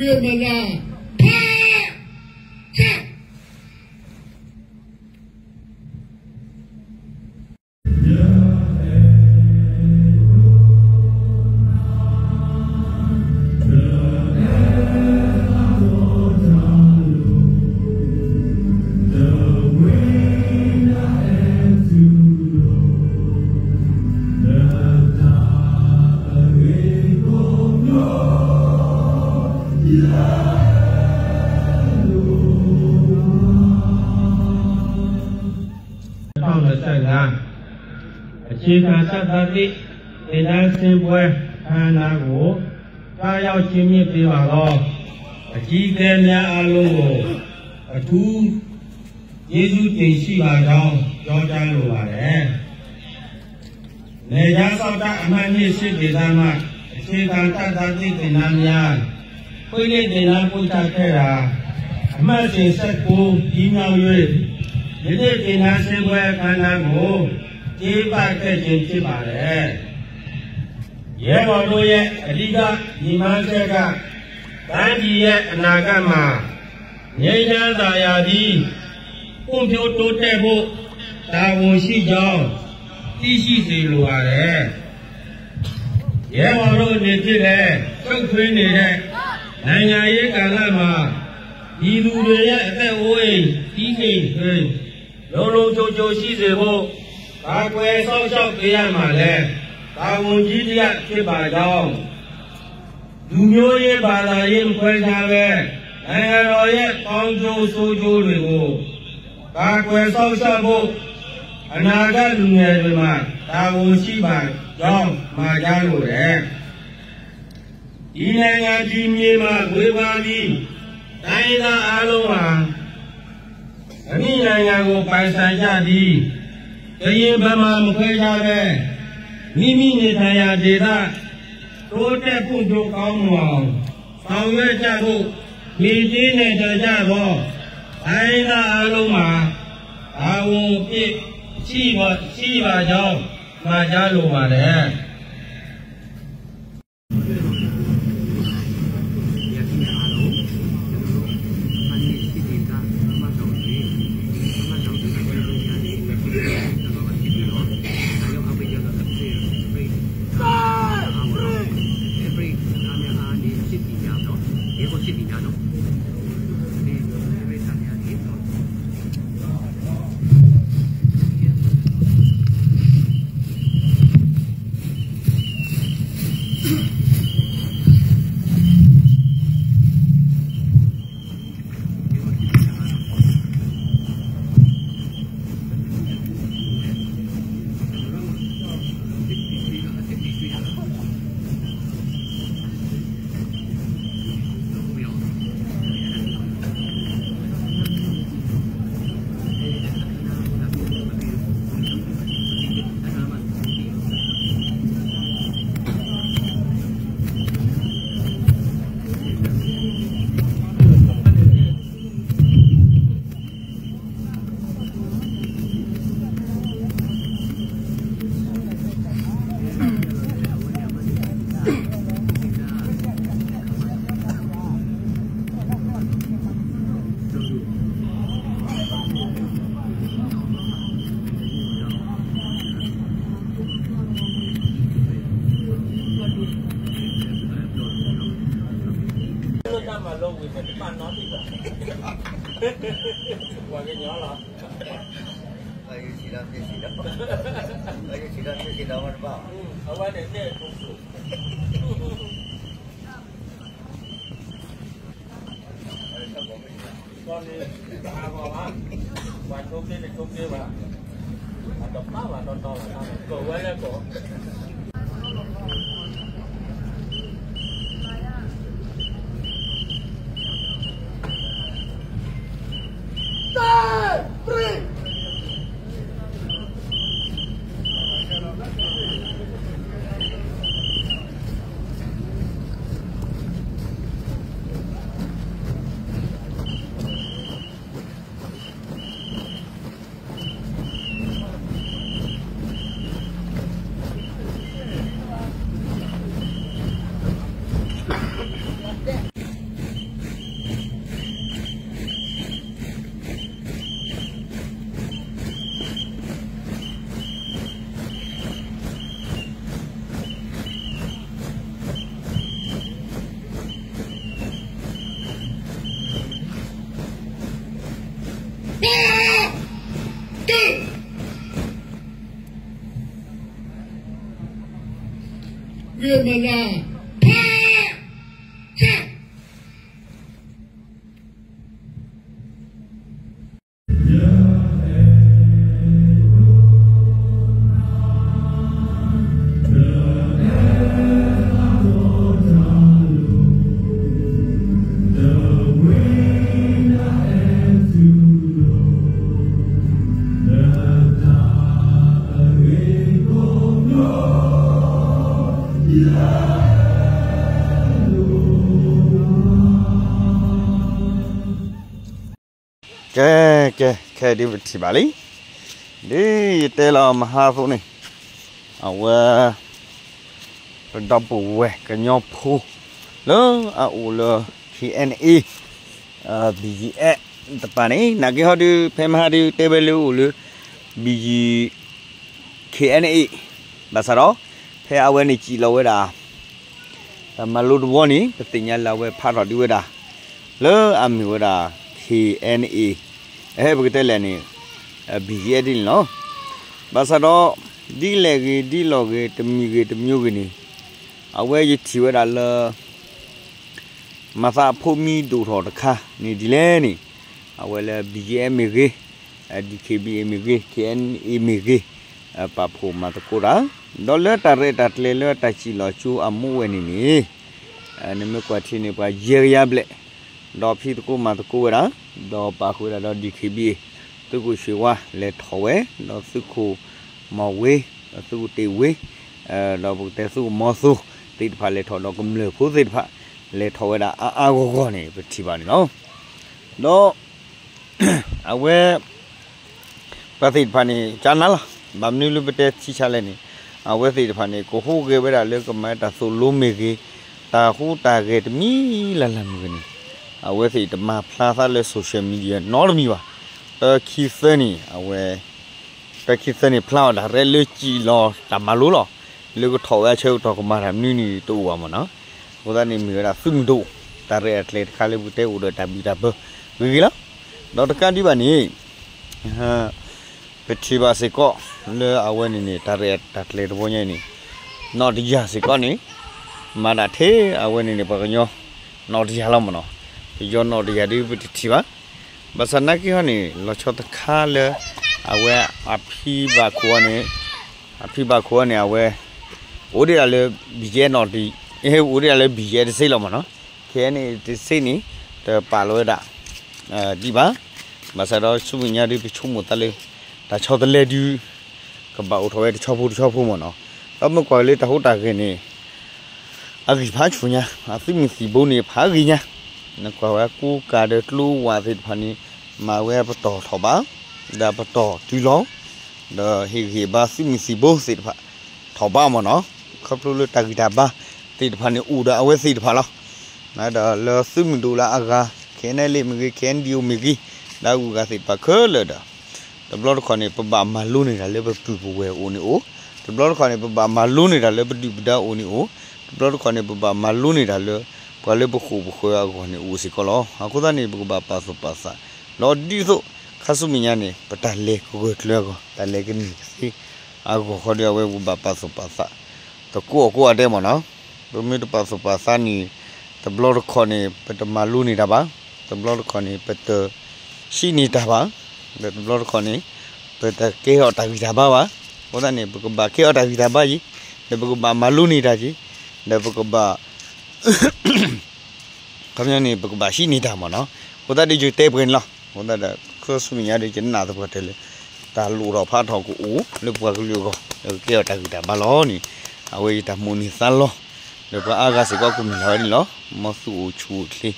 မလၢ ဖဲ ဆဲ နှစ်ထောင့်နှစ်ဆယ့်ငါး အခြေခံတပ်သားသစ် သင်တန်းဆင်းပွဲအခမ်းအနားကို သွားရောက်ချီးမြှင့်ပေးပါတော့ အကြီးအကဲများအားလုံးကို အထူး ကျေးဇူးတင်ရှိပါကြောင်း ပြောကြားလိုပါတယ်။ နယ်ခြားစောင့်တပ်အမှတ်နှစ် စစ်ဒေသမှ အခြေခံတပ်သားသစ်သင်တန်းများ ဖွင့်လှစ်သင်တန်းပို့ချခဲ့တာ အမှတ်စဉ်ဆယ့်ကိုး ပြီးမြောက်၍ ယနေ့သင်တန်းဆင်းပွဲအခမ်းအနားကို ကျင်းပခဲ့ခြင်းဖြစ်ပါတယ်။ ရဲဘော်တို့ရဲ့အဓိကရည်မှန်းချက်က တိုင်းပြည်ရဲ့အနာဂတ်မှာ ငြိမ်းချမ်းသာယာပြီး ဖွံ့ဖြိုးတိုးတက်ဖို့ တာဝန်ရှိကြောင်း သိရှိစေလိုပါတယ်။ ရဲဘော်တို့အနေဖြင့်လည်း ရှုပ်ထွေးနေတဲ့ နိုင်ငံရေးကာလမှာ ပြည်သူတွေရဲ့အသက်အိုးအိမ် ခီးအိမ်တွေ လုံလုံခြုံခြုံရှိစေဖို့ ကာကွယ်စောင့်ရှောက်ပေးရမှာလည်း တာဝန်ကြီးတစ်ရပ်ဖြစ်ပါကြောင်း လူမျိုးရေးဘာသာရေးမခွဲခြားဘဲ နိုင်ငံတော်ရဲ့ကောင်းကျိုးဆိုးကျိုးတွေကို ကာကွယ်စောင့်ရှောက်ဖို့ အနာဂတ်လူငယ်တွေမှာ တာဝန်ရှိပါကြောင်း မှာကြားလိုတယ်။ ဒီနိုင်ငံဒီမြေမှာမွေးဖွားပြီး တိုင်းရင်းသားအားလုံးဟာ အမိနိုင်ငံကိုပိုင်ဆိုင်ကြပြီး ကရင်ဗမာမခွဲခြားဘဲ မိမိနေထိုင်ရာဒေသ တိုးတက်ဖွံ့ဖြိုးကောင်းမွန်အောင် ဆောင်ရွက်ကြဖို့ မှီတင်းနေထိုင်ကြသော တိုင်းရင်းသားအားလုံးမှာ တာဝန်အပြည့်ရှိပါရှိပါကြောင်း မှာကြားလိုပါတယ်။ အဝဲန့ၣ်န့ၣ်အထူး ကီၢ်န့ၣ် တဟးဂီၤဘၣ်, ပှၤဆိက့န့ၣ်ဆိက့ဘၣ်, အတဘၣ်ဘၣ်တီတီဘၣ်, ကဝဲလၢကီၢ် မနၤ ဖဲ ဆၣ် ကဲ ကဲ ခဲအံၤဒုးပထံၣ်ဘၣ်လံ, ဒ်ယတဲလီၤမဟါအသိးန့ၣ်, အဝဲ ပဒီပုၢ်ဝဲၢ်ကညီဖိ လၢအအိၣ်လၢ KNA BGF တပၤန့ၣ် နာ်က့ဟီဒုး ဖဲမဟါဒုး တဲဝဲလၢအိၣ်လၢ BG KNA ဘၣ်ဆၣ်ဒီး ဖဲအဝဲန့ၣ်စံၣ်လီၤဝဲဒၣ် တၢ်မၤလိတဝီန့ၣ် ပသ့ၣ်ညါလၢအဝဲဖးထီၣ်ဒံးဝဲဒၣ် လၢအမ့ၢ်ဝဲဒၣ် KNA အဟဲပကတဲလဲၣ်န့ၣ် BGF ဒ်န့ၣ်လီၤ. ဘၣ်ဆၣ်ဒီး ဒ်လဲၣ်ဂ့ၤဒ်လဲၣ်ဂ့ၤ တမံၤဂ့ၤတမံၤဂ့ၤန့ၣ် အဝဲယထံၣ်ဝဲဒၣ်လၢ မၤသးအဖိမံဒိၣ်ထီၣ်တခါန့ၣ်ဒ်လဲၣ်န့ၣ် အဝဲလၢ BGF မ့ၢ်ဂ့ၤ, DKBA မ့ၢ်ဂ့ၤ, KNA မ့ၢ်ဂ့ၤ, ပာ်ဖှိၣ်မၤသကိးတၢ်, ဒီးလၢတၢ်ရဲၣ်တၢ်ကျဲၤလၢတၢ်စံၣ်လီၤကၠိအမူဝဲန့ၣ်န့ၣ် နမ့ၢ်ကွၢ်ထံန့ၣ် ပှၤယဲၢ်ကယၤဘျဲၣ်, ဒီးဖံးသကိးမၤသကိးဝဲဒၣ်, ဒီးပာ်ဃုာ်ဝဲဒၣ်ဒီး DKBA သုးခိၣ်ဆှ့ဝါ လဲၤထီၣ်ဝဲ, ဒီးသုးခိၣ်မီၢ်ဝ့, သုးခိၣ်တ့ၢ်ဝ့, ဒီးပကတဲသုးခိၣ်မီၤသိ သ့ၣ်တဖၣ်လဲၤထီၣ်ဒီးကမျၢၢ်ဖိသ့ၣ်တဖၣ် လဲၤထီၣ်ဝဲဒၣ်အါအါဂီၢ်ဂီၢ်န့ၣ် ပထံၣ်ဘၣ်န့ၣ်လီၤ. ဒီး အဝဲ ပှၤသ့ၣ်တဖၣ်န့ၣ် ကနၤလီၤ, ဘၣ်မနုၤလၢပတဲထံဆါလဲၣ်န့ၣ် အဝဲသ့ၣ်တဖၣ်န့ၣ် ကဟူးဂဲၤဝဲဒၣ်လၢကမၤတၢ်သိၣ်လိမ့ၢ်ဂ့ၤ, တၢ်ဟူးတၢ်ဂဲၤတမံၤလၢ်လၢ်မ့ၢ်ဂ့ၤန့ၣ် အဝဲသ့ၣ်တမၤဖျါသးလၢ social media နီတမံၤဘၣ်. တခံသၢနံၣ် အဝဲ တခံသၢနံၣ်ဖျါအီၤဒၣ်ရဲၣ်လၢစံၣ်လီၤတၢ်မၤလိလီၤ, လၢကထီၣ်ဝဲအဆၢကတီၢ်ကမၤတၢ်မနုၤန့ၣ်တအိၣ်ဘၣ်မ့ၢ်နီၤ. အဃိသတးန့ၣ်မ့ၢ်ဝဲဒၣ်သုးမုၢ်ဒိၣ် တၢ်ရဲၣ်တၢ်ကျဲၤတခါလၢပကတဲအိၣ်ဒီးတၢ်ဘံၣ်တၢ်ဘၢဂ့ၤဂ့ၤလီၤ. ဒီးတကးဒံးဘၣ်န့ၣ် ပထံၣ်ဘၣ်စ့ၢ်ကီး လၢအဝဲန့ၣ်န့ၣ် တၢ်ရဲၣ်တၢ်ကျဲၤတဝီညါအံၤန့ၣ် နီၣ်တယၢ်စ့ၢ်ကီးန့ၣ် မၤဒၣ်ထဲအဝဲန့ၣ်န့ၣ် ပှၤကညီနီၣ်တယၢ်လီၤမ့ၢ်နီၤ. ပယီၤနီၣ်တယၢ်ဒ်ပတထံၣ်ဘၣ်. ဘၣ်ဆၣ်နာ်က့ဟီန့ၣ် လီၤဆီတခါလၢ အဝဲအဖံဘၣ်ခိၣ်အီၤန့ၣ် အဖံဘၣ်ခိၣ်အီၤန့ၣ် အဝဲ အိၣ်ဒံးဒၣ်လၢ BGF နီၣ်တယၢ် အိၣ်ဒံးဒၣ်လၢ BGF တစ့လီၤမ့ၢ်နီၤ. ခဲအံၤန့ၣ်တစ့န့ၣ် တပာ်လီၤဝဲဒၣ် ဒံးဘၣ်. ဘၣ်ဆၣ်ဒီးဆူမဲာ်ညါဒုး ပဆိကမိၣ်သးလၢ တၢ်ဆီတလဲဒုး ကဘၣ်အိၣ်ထီၣ်ဝဲတဆီဖိတဆီဖိမ့ၢ်နီၤ. ဒီးမ့ၢ်ကွၢ်လၢတၢ်ဟူးတၢ်ဂဲၤန့ၣ် အဂံၢ်ဖးဆူၣ်ညါ အသုးမုၢ်သံၣ်ဘိန့ၣ် ဖးဂ့ၤညါ. နကွၢ်ဝဲကိးကးဒီးကျိဝးသ့ၣ်တဖၣ်န့ၣ် မၤဝဲပတီၢ်ထီၣ်ဘး ဒီးပတီၢ်တုၤလီၤ ဒီးဟ့ၣ်ဂံၢ်ဘါသုးမုၢ်သံၣ်ဘိသ့ၣ်တဖၣ် ထီၣ်ဘးမ့ၢ်နီၤ. ခီဖျိလၢတၢ်ဂံၢ်တၢ်ဘါသ့ၣ်တဖၣ်န့ၣ် အိၣ်ဒီးအဝဲသ့ၣ်တဖၣ်လီၤ. ဒီးလၢသုးမုၢ်ဒိၣ်လၢအဂၤ KNLA မ့ၢ်ဂ့ၤ KNDO မ့ၢ်ဂ့ၤ ဒီးအဂုၤအဂၤသ့ၣ်တဖၣ်ခဲလၢာ်ဒီး တဘျီတခီၣ်န့ၣ် ပဘၣ်မၤလိန့ၢ်တၢ်လၢပပုၢ်ပဝဲၢ်အိၣ်န့ၣ်အိၣ်, တဘျီတခီၣ်န့ၣ် ပဘၣ်မၤလိန့ၢ်တၢ်လၢပဒုၣ်ပဒါအိၣ်န့ၣ်အိၣ်, တဘျီတခီၣ်န့ၣ် ပဘၣ်မၤလိန့ၢ်တၢ်လၢ ပှၤလၢပဃိၣ်ပဃၢၤအဂီၢ်န့ၣ်အိၣ်စ့ၢ်ကီးလီၤ. အဃိသတးန့ၣ် ပကဘၣ်ပာ်သူၣ်ပာ်သး ဒီးဒ်သိး ခါဆူမဲာ်ညါန့ၣ် ပတၢ်လဲၤကဂၢၢ်ကျၢၤအဂီၢ် တၢ်လဲၤကန့ၢ်ကသ့အဂီၢ်ဃီဒီး အဝဲပကဘၣ်ပာ်သူၣ်ပာ်သး သကိးအီၤကိးဂၤဒဲးမ့ၢ်နီၤ. ပမ့ၢ်တပာ်သူၣ်ပာ်သးန့ၣ် တဘျီတခီၣ်န့ၣ် ပတမၤလိန့ၢ်တၢ်ဘၣ်, တဘျီတခီၣ်န့ၣ် ပတဟံးန့ၢ်တၢ်ဘၣ်, ဒီးတဘျီတခီၣ်န့ၣ် ပတကဲထီၣ်တၢ်ဂံၢ်တၢ်ဘါဘၣ်. အဃိသတးန့ၣ် ပကဘၣ်ကဲထီၣ်တၢ်ဂံၢ်တၢ်ဘါက့ၤ, ဒီးပကဘၣ်မၤလိန့ၢ်တၢ်က့ၤ, ဒီးပကဘၣ် ခီပညီန့ၣ် ပကဘၣ်ဟံးန့ၢ်တၢ်မ့ၢ်နီၤ. အဃိသတးဒီးယတဲပှဲၤန့ၣ်လီၤ. အဃိသတးဒီး ခါဆူမဲာ်ညါဒီး ယနာ်သပှၢ်တၢၢ်လၢ တၢ်လိၣ်ထီၣ်ဖးထီၣ်ကအိၣ်လၢပှၤကလုာ်အဂီၢ် ဒီးကကဲထီၣ်တၢ်ဂံၢ်တၢ်ဘါလီၤန့ၣ် အဝဲယတၢ်မိၣ်န့ၢ်သးလီၤ. ဒီးပှၤအါဂၤစ့ၢ်ကီးကမ့ၢ်လီၤဝဲန့ၣ်လီၤ. မ်သုအိၣ်ဆူၣ်အိၣ်ချ့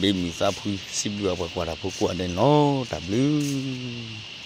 ဘၣ်မုာ်သးဖှံ စံးဘျုးဘၣ်ပှၤကွၢ်တၢ်ဖိကိးဂၤဒဲးန့ၣ်လီၤ. တၢ်ဘျုး